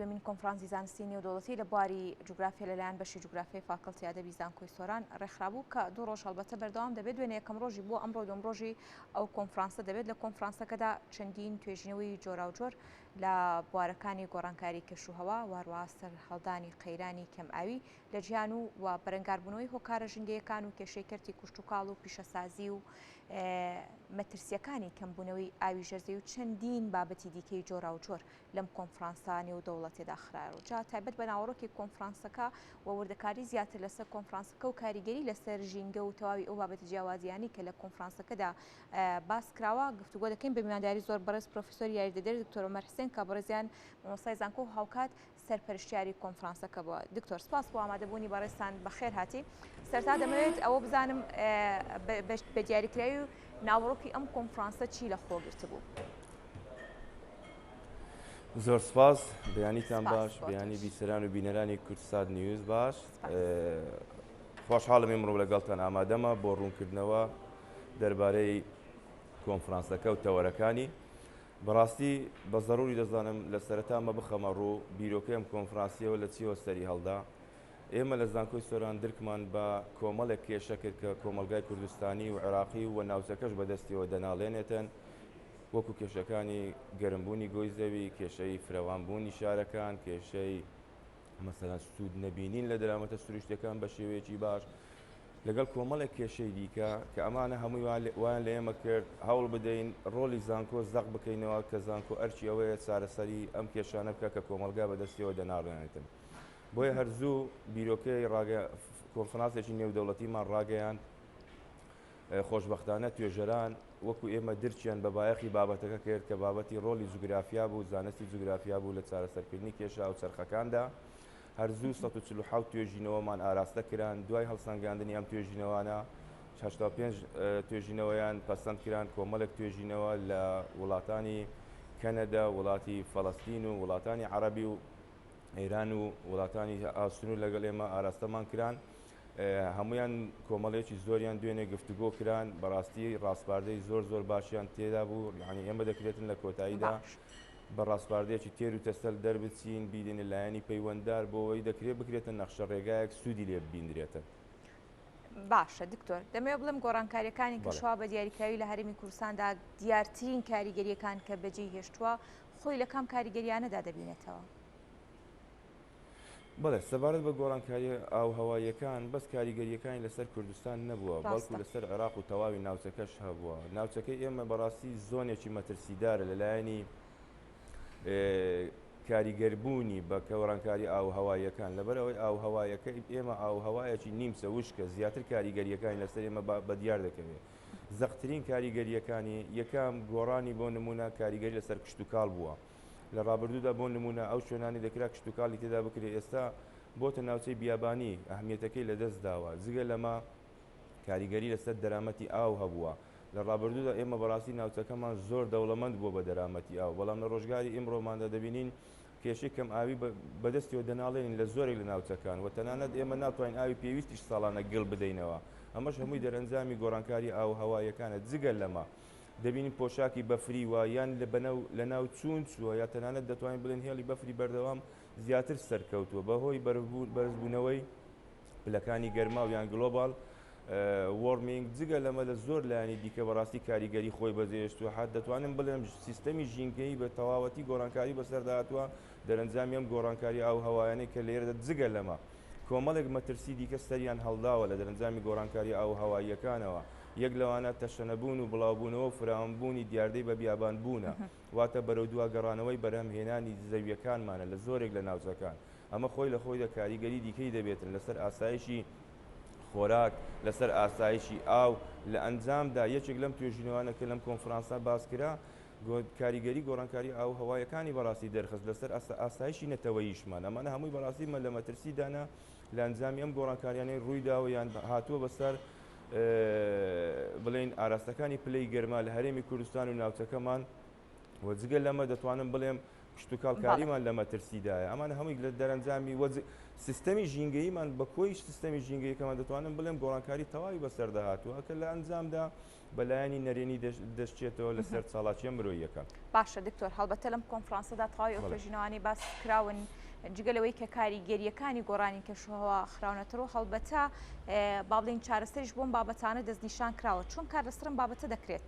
دووەمین کۆنفرانسی زانستی نێودەوڵەتی لە بواری جوگرافیا لەلایەن بەشی جوگرافیای فاکەڵتی ئەدەبی زانکۆی سۆران ڕێکخرابوو کە دوو ڕۆژ هەڵبەتە بەردەوام دەبێت، دوێنێ یەکەم ڕۆژی بووە، ئەمڕۆ دووەم ڕۆژی ئەو کۆنفرانسە دەبێت. لە کۆنفرانسەکەدا چەندین توێژینەوەی جۆراوجۆر لە بوارەکانی گۆڕانکاری کەشوهەوا و هەروەها سەرهەڵدانی قەیرانی کەمئاوی لە جیهان و و بەرەنگاربوونەوەی هۆکارە ژینگەیەکان و کێشەی کەرتی کوشتوکاڵ و پیشەسازی و مەترسییەکانی کەمبوونەوەی ئاوی ژێرزەوی و چەندین بابەتی دیکەی جۆراوجۆر لەم کۆنفرانسە نێودەوڵەتیەدا خرایەڕوو. جا تایبەت بە ناوەڕۆکی کۆنفرانسەکە و وردەکاری زیاتر لەسەر کۆنفرانسەکە و کاریگەری لەسەر ژینگە و تەواوی ئەو بابەتە جیاوازیانەی کە لە کۆنفرانسەکەدا باس کراوە گفتوگۆ دەکەین بە میوانداری زۆر بەڕێز پرۆفیسۆری یاریدەدەر دکتۆر عومەر حسێن کە بەڕێزیان مامۆستای زانکۆ و هاوکات سەرپەرشتیاری کۆنفرانسەکە بووە. دکتۆر سپاس بۆ ئامادەبوونی بەڕێزتان بەخێر هاتی. سەرتا دەمەوێت ئەوە بزانم بە دیاریکراوی و ناوەڕۆکی ئەم کۆنفرانسە چی لە خۆ گرتبوو؟ زۆر سپاس بەیانیتان باش بەیانی بیسەران و بینەرانی کوردسات نیوز باش خۆشحاڵم ئمڕۆ لەگەڵتان ئامادەمە بۆ ڕوونکردنەوە دەربارەی کۆنفرانسەکە و تەوەرەکانی بەڕاستی بە زەروری دەزانم لە سەرەتا ئەمە بخەمە ڕوو، بیرۆکەی ئەم کۆنفرانسیەوە لە چیەوە سەری هەڵدا؟ ئێمە لە زانکۆی سۆران درکمان بە کۆمەڵێک کێشە کرد کە کۆمەڵگای کوردستانی و عێراقی و ناوچەکەش بەدەستیەوە دەناڵێنێتن، وەکو کێشەکانی گەرمبوونی گۆی زەوی، کێشەی فرەوانبوونی شارەکان، کێشەی مەسەلەن سوود نەبینین لە دەرامەتە سروشتیەکان بە شێوەیەکی باش، لەگەڵ کۆمەڵێک کێشەی دیکە کە ئەمانە هەمووی وایان لە ئێمە کرد هەوڵ بدەین ڕۆڵی زانکۆ زەق بکەینەوە کە زانکۆ ئەرکی ئەوەیە چارەسەری ئەم کێشانە بکە کە کۆمەڵگا بەدەستیەوە دەناڵێنێتن. بۆیە هەر زوو بیرۆکەی کۆنفرانسێکی نێودەوڵەتیمان ڕاگەیاند. خۆشبەختانە توێژەران وەکو ئێمە درکیان بە بایەخی بابەتەکە کرد کە بابەتی ڕۆڵی جوگرافیا بوو، زانستی جوگرافیا بوو لە چارەسەرکردنی کێشە هاوچەرخەکاندا. هەر زوو 147 توێژینەوەمان ئاراستە کران، دوای هەڵسەنگاندنی ئەم توێژینەوانە 85 توێژینەوەیان پەسەند کران، کۆمەڵێک توێژینەوە لە وڵاتانی کەنەدا، وڵاتی فەڵەستین و وڵاتانی عەڕەبی و ئێران و وڵاتانی هاوسنوور لەگەڵ ئێمە ئاراستەمان کران. هەمویان کۆمەڵێکی زۆریان دوێنێ گفتوگۆ کران، بەڕاستی ڕاسپاردەی زۆر زۆر باشیان تێدا بوو، یعنی ئێمە دەکرێتن لە کۆتاییدا بە ڕاسپاردەیەکی تێر و تەسەل دەربچین، بیدەینە لایەنی پەیوەنددار بۆ ئەوەی دەکرێت بکرێتە نەخشە ڕێگایەک سوودی لێ ببیندرێتن. باشە دکتۆر، دەمەوێت بڵێم گۆڕانکارییەکانی کەشوهەوا بە دیاریکراوی لە هەرێمی کوردستاندا دیارترین کاریگەرییەکان کە بەجێی هێشتووە، خۆی لە کام کاریگەرییانەدا دەبینێتەوە؟ بەڵێ، سەبارەت بە گۆڕانکارییە ئاووهەواییەکان، بەس کاریگەرییەکانی لەسەر کوردستان نەبووە، بەڵکو لەسەر عێراق و تەواوی ناوچەکەش هەبووە. ناوچەکەی ئێمە بەڕاستی زۆنێکی مەترسیدارە لەلایەنی کاریگەربوونی بە گۆڕانکاری ئاووهەواییەکان، لەبەر ئەوەی ئاووهەوایەکەی ئێمە ئاووهەوایەکی نیمچە وشکە، زیاتر کاریگەرییەکانی لەسەر ئێمە بەدیار دەکەوێت. زەقترین کاریگەرییەکانی، یەکەم، گۆڕانی بۆ نموونە کاریگەری لەسەر کشتوکاڵ بووە. لە ڕابردوودا بۆ نموونە ئەو شوێنانەی دەکرا کشتوکاڵی تێدا بکرێت ئێستا بۆتە ناوچەی بیابانی، ئەهمیەتەکەی لەدەست داوە. جگە لەمە کاریگەری لەسەر دەرامەتی ئاو هەبووە. لە ڕابردوودا ئێمە بەڕاستی ناوچەکەمان زۆر دەوڵەمەند بووە بە دەرامەتی ئاو، بەڵام لە ڕۆژگاری ئیمڕۆماندا دەبینین کێشەی کەمئاوی بەدەستیەوە دەناڵێنین لە زۆرێک لە ناوچەکان و تەنانەت ئێمە ناتوانین ئاوی پێویستیش ساڵانە گل بدەینەوە. ئەمەش هەمووی دەرئەنجامی گۆڕانکاری ئاووهەواییەکانە. جگە لەمە دەبینین پۆشاکی بەفری وا یان لەناو چوون چووە یا تەنانەت دەتوانین بڵێین هێڵی بەفری بەردەوام زیاتر سەرکەوتووە بەهۆی بەرزبوونەوەی پلەکانی گەرماو یان global warming. جگە لەمە لە زۆر لایەنی دیکە بەڕاستی کاریگەری خۆی بەجێهێشتووە، هەر دەتوانم بڵێم سیستەمی ژینگەیی بە تەواوەتی گۆڕانکاری بەسەردا هاتووە دەرەنجامی ئەم گۆڕانکاری ئاووهەوایانەی کە لێرەدا. جگە لەمە کۆمەڵێک مەترسی دیکە سەریان هەڵداوە لە دەرەنجامی گۆڕانکاری ئاووهەواییەکانەوە، یەک لەوانە تەشەنەبوون و بڵاوبوونەوە و فراوانبوونی دیاردەی بەبیابانبوونە، واتە بەرەو دوا گەڕانەوەی بەرهەمهێنانی زەوییەکانمانە لە زۆرێک لە ناوچەکان. ئەمە خۆی لە خۆیدا کاریگەری دیکەی دەبێتن لەسەر ئاسایشی خۆراک، لەسەر ئاسایشی ئاو. لە ئەنجامدا یەکێک لەم توێژینەوانە کە لەم کۆنفرانسە باس کرا، کاریگەری گۆڕانکاری ئاووهەوایەکانی بەڕاستی دەرخست لەسەر ئاسایشی نەتەوەییشمان. ئەمانە هەمووی بەڕاستی لە مەترسیدانە لە ئەنجامی ئەم گۆڕانکاریانەی ڕوویداوە یان هاتووە بەسەر بڵێین ئاراستەکانی پلەی گەرما لە هەرێمی کوردستان و ناوچەکەمان. و جگە لەمە دەتوانم بڵێم کشتوکاڵکاریمان لە مەترسیدایە، ئەمانە هەمووی لە دەرەنجامی وەز سیستەمی ژینگەییمان بە کۆی سیستەمی ژینگەیەکەمان دەتوانم بڵێم گۆڕانکاری تەواوی بەسەردا هاتووە کە لە ئەنجامدا بە لایەنی نەرێنی دەشچێتەوە لەسەر چاڵاکییە مرۆییەکان. باشە دکتۆر، هەڵبەتە لەم کۆنفرانسەدا تەواوی ئەو توێژینەوانەی باس کراون جگە لەوەی کە کاریگەرییەکانی گۆڕانی کەشوهەوا خراونەتەڕوو، هەڵبەتە با بڵێین چارەسەریش بۆم بابەتانە دەستنیشان کراوە، چۆن کار لەسەر ئەم بابەتە دەکرێت؟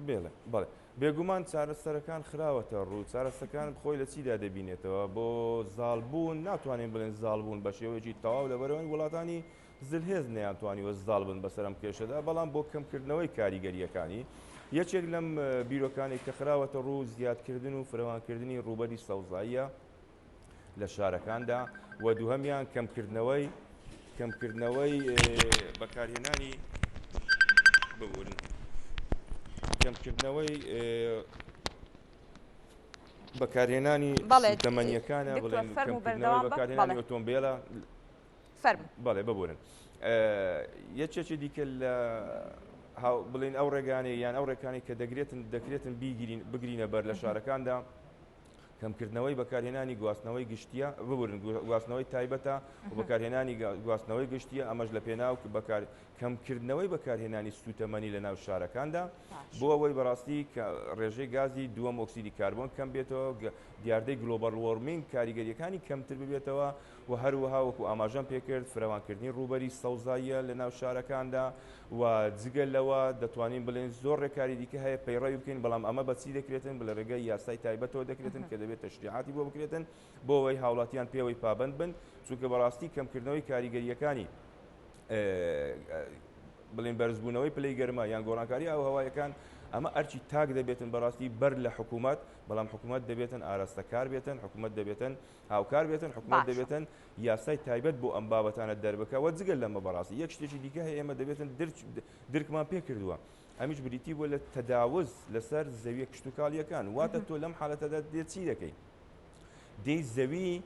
بێڵێ بەڵێ بێگومان چارەسەرەکان خراوەتە ڕوو، چارەسەکان خۆی لە چیدا دەبینێتەوە؟ بۆ زاڵبوون ناتوانین بڵێن زاڵبوون بە شێوەیەکی تەواو لەبەرئەوەی وڵاتانی زلهێز نەیانتوانیوە زاڵ بن بەسەر ئەم کێشەدا، بەڵام بۆ کەمکردنەوەی کاریگەرییەکانی، یەکێک لەم بیرۆکانەی کە خراوەتە ڕوو زیادکردن و فرەوانکردنی ڕووبەری سەوزاییە لە شارەکاندا و دووهەمیان کەمکردنەوەی کەمکردنەوەی بەکارهێنانی ببورن کەمکردنەوەی بەکارهێنانی سوتەمەنیەکانە بڵێن کەمکردنەوەی بەکارهێنانی ئۆتۆمبێلە فەرموو. بەڵێ ببورن یەکێکی دیکە لە بڵین ئەو ڕێگانەی یان ئەو ڕێکانی کە دەگرێتن دەکرێتن بیگرین بگرینە بەر لە شارەکاندا کەمکردنەوەی بەکارهێنانی گواستنەوەی گشتیە ببورن گواستنەوەی تایبەتە و بەکارهێنانی گواستنەوەی گشتیە ئەمەش لە پێناو بەکار کەمکردنەوەی بەکارهێنانی سووتەمەنی لە ناو شارەکاندا بۆ ئەوەی بەڕاستی کە ڕێژەی گازی دووەم ئۆکسیدی کاربۆن کەم بێتەوە دیاردەی global warming کاریگەریەکانی کەمتر ببێتەوە و هەروەها وەکو ئاماژەم پێکرد فرەوانکردنی ڕووبەری سەوزاییە لە ناو شارەکاندا و جگە لەوە دەتوانین بڵێین زۆر ڕێکاری دیکە هەیە پەیڕەوی بکەین بەڵام ئەمە بە چی دەکرێتن لە ڕێگای یاسای تایبەتەوە دەکرێتن کە دەبێت تەشریعاتی بۆ بکرێتن بۆ ئەوەی هاوڵاتیان پێوەی پابەند بن چونکە بەڕاستی کەمکردنەوەی کاریگەرییەکانی بڵێن بەرزبوونەوەی پلەی گەرما یان گۆڕانکاری ئاوهەوایەکان ئەمە ئەرکی تاک دەبێتن بەڕاستی بەر لە حکوومەت بەڵام حکوومەت دەبێتن ئاراستەکار بێتن حکوومەت دەبێتن هاوکار بێتن حکومەت باشە. دەبێتن یاسای تایبەت بۆ ئەم بابەتانە دەربکا وە جگە لەمە بەڕاستی یەک شتێکی دیکە هەیە ئێمە دەبێتن درک درکمان پێ کردووە ئەمیش بریتی بووە لە تەداوز لەسەر زەویە کشتوکاڵیەکان واتە تۆ لەم حالەتەدا دێ چی دەکەی دێی زەوی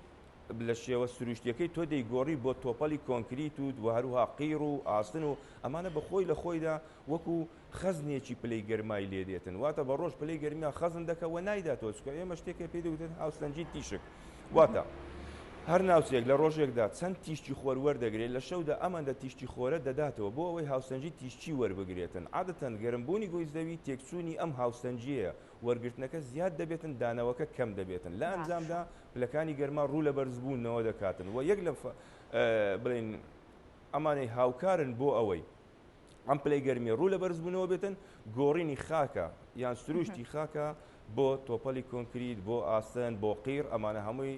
لە شێوە سروشتیەکەی تۆ دەیگۆڕی بۆ تۆپەڵی کۆنکریت و و هەروها قیڕ و ئاسن و ئەمانە بە خۆی لە خۆیدا وەکو خەزنێکی پلەی گەرمای لێ دێتن واتە بە ڕۆژ پلەی گەرمیا خەزن دەکا و نایداتەوە چونکە ئێمە شتێک هەیە پێی دەگوترێت هاوسەنگی تیشک واتە هەر ناوچەیەک لە ڕۆژێکدا چەند تیشکی خۆر وەردەگرێت لە شەودا ئەمەندە تیشکی خۆرە دەداتەوە بۆ ئەوەی هاوسەنگی تیشکی وەربگرێتن عادەتەن گەرمبوونی گۆی زەوی تێکچوونی ئەم هاوسەنگیەیە وەرگرتنەکە زیاد دەبێتن دانەوەکە کەم دەبێتن لە ئەنجامدا پلەکانی گەرما ڕوو لە بەرزبوونەوە دەکاتن و یەک لە بڵێن ئەمانەی هاوکارن بۆ ئەوەی ئەم پلەی گەرمیە ڕوو لە بەرزبوونەوە بێتن، گۆڕینی خاکە یان سروشتی خاکە بۆ تۆپەلی کۆنکریت، بۆ ئاسن، بۆ قیڕ، ئەمانە هەمووی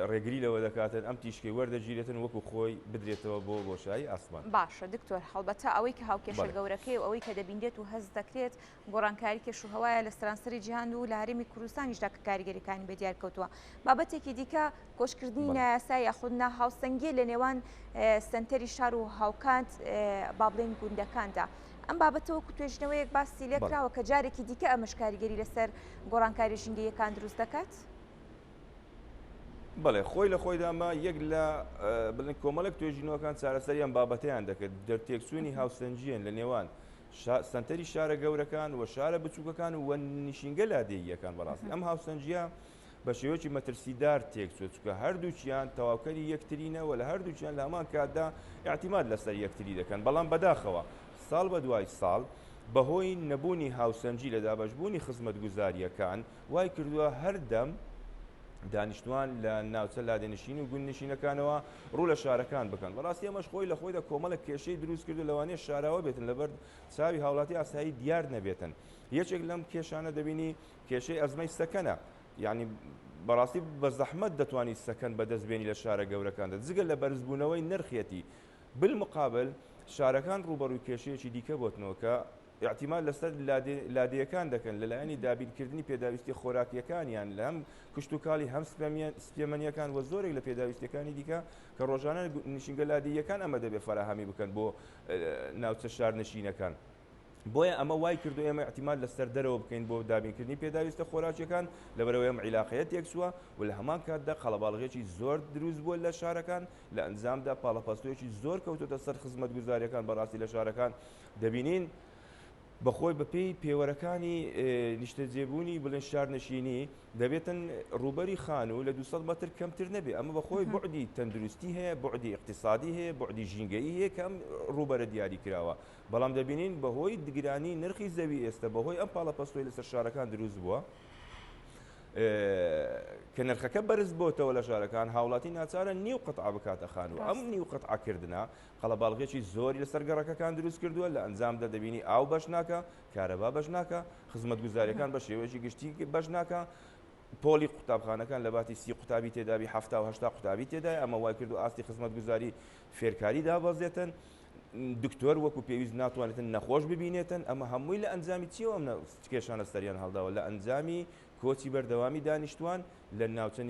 ڕێگری لەوە دەکاتن ئەم تیشکەی وەردەگیرێتن وەکو خۆی بدرێتەوە بۆ بۆشایی ئاسمان. باشە دکتۆر، هەڵبەتە ئەوەی کە هاوکێشە گەورەکەی و ئەوەی کە دەبینرێت و هەست دەکرێت گۆڕانکاری کەشوهەوایە لە سەرانسەری جیهان و لە هەرێمی کوردستانیشدا کە کاریگەریەکانی بەدیار کەوتووە. بابەتێکی دیکە کۆچکردنی نایاسایی یاخود ناهاوسەنگیە لە نێوان سەنتەری شار و هاوکات با بڵێین گوندەکاندا. ئەم بابەتە وەکو توێژینەوەیەک باسی لێکراوە کە جارێکی دیکە ئەمەش کاریگەری لەسەر گۆڕانکاری ژینگەییەکان دروست دەکات؟ بەڵێ خۆی لە خۆیدا مە یەک لە بڵێن کۆمەڵێک توێژینەوەکان چارەسەری ئەم بابەتەیان دەکرد دەرتێکچوونی هاوسەنگییە لە نێوان سەنتەری شارە گەورەکان و شارە بچووکەکان و نشینگە لادێییەکان بەڕاستی ئەم هاوسەنگییە بە شێوەیەکی مەترسیدار تێکچووە، چونکە هەردووکیان تەواوکەری یەکترینە و لە هەردووکیان لە هەمان کاتدا ئیعتیماد لەسەر یەکتری دەکەن، بەڵام بەداخەوە ساڵ بە دوای ساڵ بەهۆی نەبوونی هاوسەنگی لە دابەشبوونی خزمەتگوزارییەکان وای کردووە هەردەم دانیشتوان لە ناوچە لادێنشین و گوندنشینەکانەوە ڕوو لە شارەکان بکەن. بەڕاستی ئەمەش خۆی لە خۆیدا کۆمەڵێک کێشەی دروست کردووە لەوانەیە شاراوە بێتن لەبەر چاوی هاوڵاتی ئاسایی دیار نەبێتن. یەکێک لەم کێشانە دەبینی کێشەی ئەزمەی سەکەنە، یانی بەڕاستی بە زەحمەت دەتوانی سەکەن بەدەست بێنی لە شارە گەورەکاندا، جگە لە بەرزبوونەوەی نرخیەتی، بالمقابل شارەکان ڕووبەڕووی کێشەیەکی دیکە بۆتنەوە کە ئیعتیماد لەسەر لادێیەکان دەکەن لەلایەنی دابینکردنی پێداویستیە خۆراکیەکانیان لە هەم کشتوکاڵی هەم سپیەمەنیەکان و زۆرێک لە پێداویستیەکانی دیکە کە ڕۆژانە نشینگە لادێیەکان ئەمە دەبێت فەراهەمی بکەن بۆ ناوچە شارنشینەکان. بۆیە ئەمە وای کردووە ئێمە ئیعتیماد لەسەر دەرەوە بکەین بۆ دابینکردنی پێداویستە خۆراکیەکان، لەبەرئەوەی ئەم عیلاقەیە تێکچووە و لە هەمان کاتدا قەڵەباڵغیەکی زۆر دروست بووە لە شارەکان، لە ئەنجامدا پاڵەپەستۆیەکی زۆر کەوتۆتە سەر خزمەتگوزاریەکان، بەڕاستی لە شارەکان دەبینین. بەخۆی بەپێی پێوەرەکانی نیشتەجێبوونی بڵێن شارنشینی دەبێتن ڕووبەری خانوو لە 200 مەتر کەمتر نەبێ ئەمە بەخۆی بوعدی تەندروستی هەیە بوعدی ئیقتیسادی هەیە بوعدی ژینگەیی هەیە کە ئەم ڕووبەرە دیاری کراوە بەڵام دەبینین بەهۆی گرانی نرخی زەوی ئێستە بەهۆی ئەم پاڵەپەستۆی لەسەر شارەکان دروست بووە کە نرخەکە بەرز بۆتەوە لە شارەکان هاوڵاتی ناچارە نیو قطعە بکاتە خانوو ئەم نیو قطعەکردنە قەڵەباڵغیەکی زۆری لەسەر گەڕەکەکان دروست کردووە، لە ئەنجامدا دەبینی ئاو بەش ناکا، کارەبا بەش ناکا، خزمەتگوزاریەکان بە شێوەیەکی گشتی بەش ناکا، پۆلی قوتابخانەکان لە باتی 30 قوتابی تێدابی 70 و 80 قوتابی تێدایە، ئەمە وای کردو ئاستی خزمەتگوزاری فێرکاری دابەزێتن، دکتۆر وەکو پێویست ناتوانێتن نەخۆش ببینێتن، ئەمە هەمووی لە ئەنجامی چیەوە ئەم کێشانە سەریان هەڵداوە؟ لە ئەنجامی کۆچی بەردەوامی دانیشتوان لە ناوچە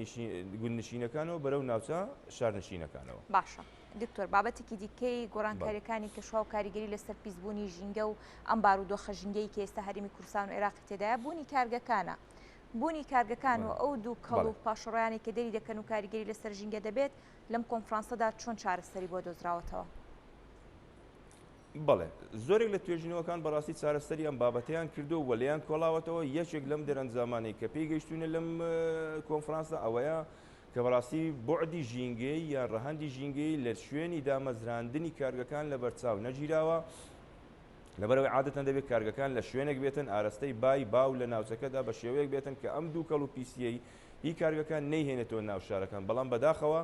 گوندنشینەکانەوە بەرەو ناوچە شارنشینەکانەوە. باشە. دکتۆر بابەتێکی دیکەی گۆڕانکاریەکانی کەشوها و کاریگەری لەسەر پیسبوونی ژینگە و ئەم بارودۆخە ژینگەی کە ئێستا هەرێمی کوردستان و عێراقی تێدایە بوونی کارگەکانە. بوونی کارگەکان و ئەو دوو کەڵ و پاشەڕۆیانی کە دەری دەکەن و کاریگەری لەسەر ژینگە دەبێت لەم کۆنفرانسەدا چۆن چارەسەری بۆ دۆزراوەتەوە؟ بەڵێ زۆرێک لە توێژینەوەکان بەڕاستی چارەسەری ئەم بابەتەیان کردو و لێیان کۆڵاوەتەوە یەکێک لەم دەرەنجامانەی کە پێی گەیشتوینە لەم کۆنفرانسە ئەوەیە کە بەڕاستی بوعدی ژینگەیی یان ڕەهەندی ژینگەیی لە شوێنی دامەزراندنی کارگەکان لەبەرچاو نەگیراوە، لەبەرئەوەی عادەتەن دەبێت کارگەکان لە شوێنێک بێتن ئارەستەی بای باو لە ناوچەکەدا بە شێوەیەک بێتن کە ئەم دووکەڵ و پیسییەی هی کارگەکان نەیهێنێتەوە ناو شارەکان، بەڵام بەداخەوە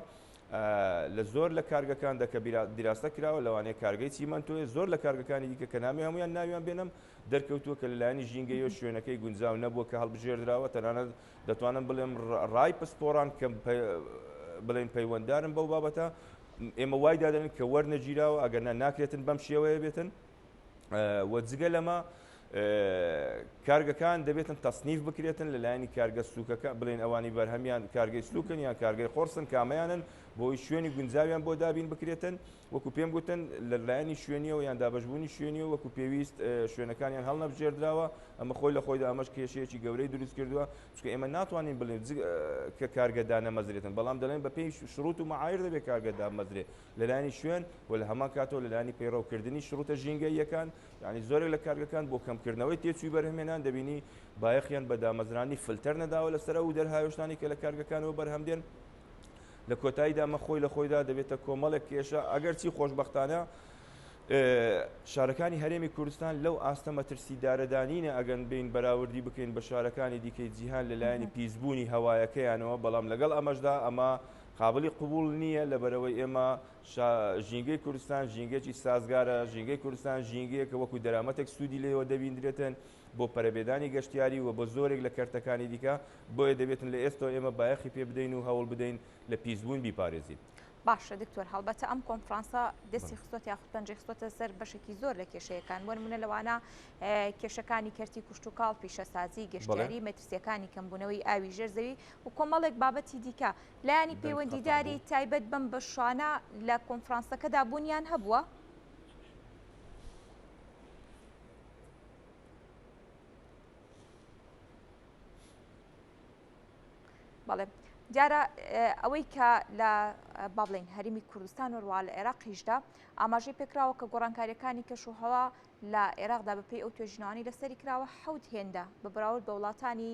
لە زۆر لە کارگەکاندا کە دیراسە کراوە لەوانەیە کارگەی چیمەنتۆیە زۆر لە کارگەکانی دیکە کە نامی هەموویان ناویان بێنم دەرکەوتووە کە لەلایەنی ژینگەیەوە شوێنەکەی گونجاو نەبووە کە هەڵبژێردراوە تەنانەت دەتوانم بڵێم ڕای پسپۆڕان کە بڵێن پەیوەندارن بەو بابەتە ئێمە وای دادەنین کە وەرنەگیراوە ئەگەر نا ناکرێتن بەم شێوەیە بێتن و جگە لەمە کارگەکان دەبێتن تەسنیف بکرێتن لەلایەنی کارگە سوکەکە بڵێن ئەوانی بەرهەمیان کارگەی سوکن یان کارگەی قۆرسن کامەیانن بۆی شوێنی گونجاویان بۆ دابین بکرێتن وەکو پێم گوتن لە لایەنی شوێنیەوە یان دابەشبوونی شوێنیەوە وەکو پێویست شوێنەکانیان هەڵنەبژێردراوە، ئەمە خۆی لە خۆیدا ئەمەش کێشەیەکی گەورەی دروست کردووە، چونکە ئێمە ناتوانین بڵێین کە کارگە دانەمەزرێتن، بەڵام دەڵێن بەپێی شروط و معایر دەبێت کارگە دابمەزرێت لە لایەنی شوێن و لە هەمان کاتەوە لە لایەنی پەیڕەوکردنی شروتە ژینگەییەکان، یانی زۆرێک لە کارگەکان بۆ کەمکردنەوەی تێچووی بەرهەمهێنان دەبینی بایەخیان بە دامەزراندنی فلتەر نەداوە لەسەر ئەو دەرهاوێشتانەی کە لە کارگەکانەوە بەرهەم دێن. لە کۆتاییدا ئەمە خۆی لە خۆیدا دەبێتە کۆمەڵێک کێشە، ئەگەرچی خۆشبەختانە شارەکانی هەرێمی کوردستان لەو ئاستە مەترسیدارەدا نینە ئەگەن بین بەراوردی بکەین بە شارەکانی دیکەی جیهان لەلایەنی پیسبوونی هەوایەکەیانەوە، بەڵام لەگەڵ ئەمەشدا ئەمە قابلی قبوڵ نییە لەبەرئەوەی ئێمە ژینگەی کوردستان ژینگەیەکی سازگارە، ژینگەی کوردستان ژینگەیەکە وەکو دەرامەتێک سوودی لێوە دەبیندرێتن بۆ پەرەپێدانی گەشتیاری و بۆ زۆرێک لە کەرتەکانی دیکە، بۆیە دەبێتن لە ئێستەوە ئێمە بایەخی پێ بدەین و هەوڵ بدەین لە پیسبوون بیپارێزین. باشە دکتۆر هەڵبەتە ئەم کۆنفرانسە دەستی خستۆتە یاخود پەنجەی خستۆتە سەر بەشێکی زۆر لە کێشەیەکان بۆ نمونە لەوانە کێشەکانی کەرتی کوشتتوکاڵ پیشەسازی گەشتیاری مەترسیەکانی کەمبوونەوەی ئاوی ژێر زەوی و کۆمەڵێک بابەتی دیکە لایەنی پەیوەندیداری تایبەت بەم بەشانە لە کۆنفرانسەکەدا بوونیان هەبووە؟ بەڵێ دیارە ئەوەی کە لە با بڵێین هەرمی کوردستان وەروە لە عێراقیشدا ئاماژەی پێکراوە کە گۆڕانکاریەکانی کەش و هەوا لە عێراقدا بەپێی ئەو توێژینەوانی لەسەری کراوە حەوت هێندە بە بەراورد بە وڵاتانی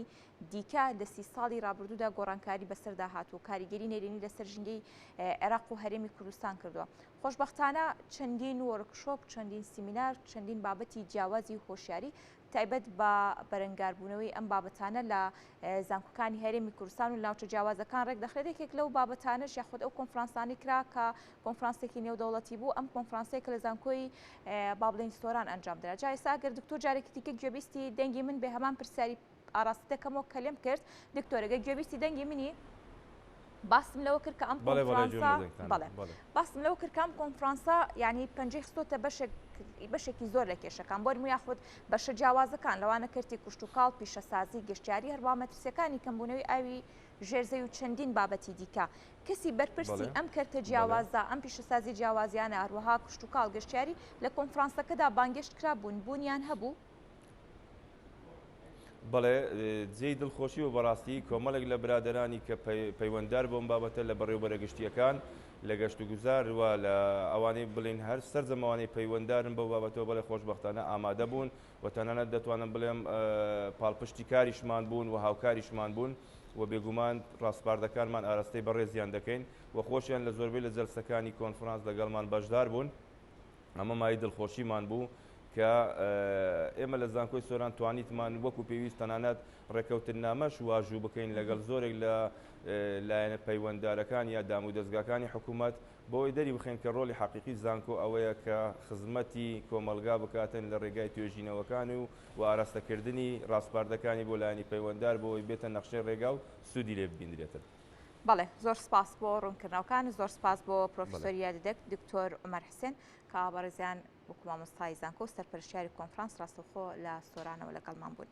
دیکە لە سی ساڵی رابردوودا گۆڕانکاری بەسەردا هاتوو کاریگەری نەرێنی لەسەر ژینگەی عێراق و هەرێمی کوردستان کردووە. خۆشبەختانە چەندین وۆرکشۆپ، چەندین سیمینار، چەندین بابەتی جیاوازی هۆشیاری تایبەت بە بەرەنگاربوونەوەی ئەم بابەتانە لە زانکۆکانی هەرێمی کوردستان و ناوچە جیاوازەکان ڕێکدەخرێت یەکێک لەو بابەتانەش یاخود ئەو کۆنفرانسانەی کرا کە کۆنفرانسێکی نێودەوڵەتی بوو ئەم کۆنفرانسەیە کە لە زانکۆی با بڵێین سۆران ئەنجام درا جا ئێستا ئەگەر دکتۆر جارێکی دیکە گوێبیستی دەنگی من بێ هەمان پرسیاری ئاڕاستە دەکەمەوە کە لێم کرد دکتۆر ئەگەر گوێبیستی دەنگی منی باسم لەوە کرد کە ئەم کۆنفرانسە بەڵێ باسم لەوە کرد کە ئەم کۆنفرانسە یعنی پەنجەی خستۆتە بەشێک بەشێکی زۆر لە کێشەکان بۆ نموونە یاخود بەشە جیاوازەکان لەوانە کەرتی کوشتوکاڵ پیشەسازی گەشتیاری هەروەها مەترسیەکانی کەمبوونەوەی ئاوی ژێرزەوی و چەندین بابەتی دیکە کەسی بەرپرسی ئەم کەرتە جیاوازە ئەم پیشەسازی جیاوازیانە هەروەها کشتوکاڵ گەشتیاری لە کۆنفرانسەکەدا بانگێشت کرابوون بوونیان هەبوو؟ بەڵێ جێی دڵخۆشی بوو بەڕاستی کۆمەڵێک لە برادەرانی کە پەیوەنددار بۆم بابەتە لە بەڕێوبەرە گشتییەکان لە گەشتوگوزار و لە ئەوانەی بڵێین هەر سەرجەم ئەوانەی پەیوەنددارن بەو بابەتەوە بەڵێ خۆشبەختانە ئامادە بوون و تەنانەت دەتوانم بڵێم پاڵپشتی کاریشمان بوون و هاوکاریشمان بوون و بێگومان ڕاسپاردەکانمان ئاراستەی بەڕێزیان دەکەین و خۆشیان لە زۆربەی لە جەلسەکانی کۆنفرانس لەگەڵمان بەشدار بوون. ئەمە مایەی دڵخۆشیمان بوو کە ئێمە لە زانکۆی سۆران توانیتمان وەکو پێویست تەنانەت ڕێککەوتننامەش واژوو بکەین لەگەڵ زۆرێک لە لایەنە پەیوەنددارەکان یا دامودەزگاکانی حکوومەت بۆی دەری بخەین کە ڕۆڵی حەقیقی زانکۆ ئەوەیە کە خزمەتی کۆمەڵگا بکاتن لە ڕێگای توێژینەوەکان و و ئاراستەکردنی ڕاسپاردەکانی بۆ لایەنی پەیوەنددار بۆی بێتە نەخشەی ڕێگا و سوودی لێ ببیندرێتن. بەڵێ زۆر سپاس بۆ ڕوونکردنەوەکان زۆر سپاس بۆ پرۆفیسۆری یادیدەک دکتۆر عومەر حسێن کە بەڕێزیان وەکو مامۆستای زانکۆ و سەرپەرشتیاری کۆنفرانس ڕاستەوخۆ لە سۆرانەوە لەگەڵمان بوون.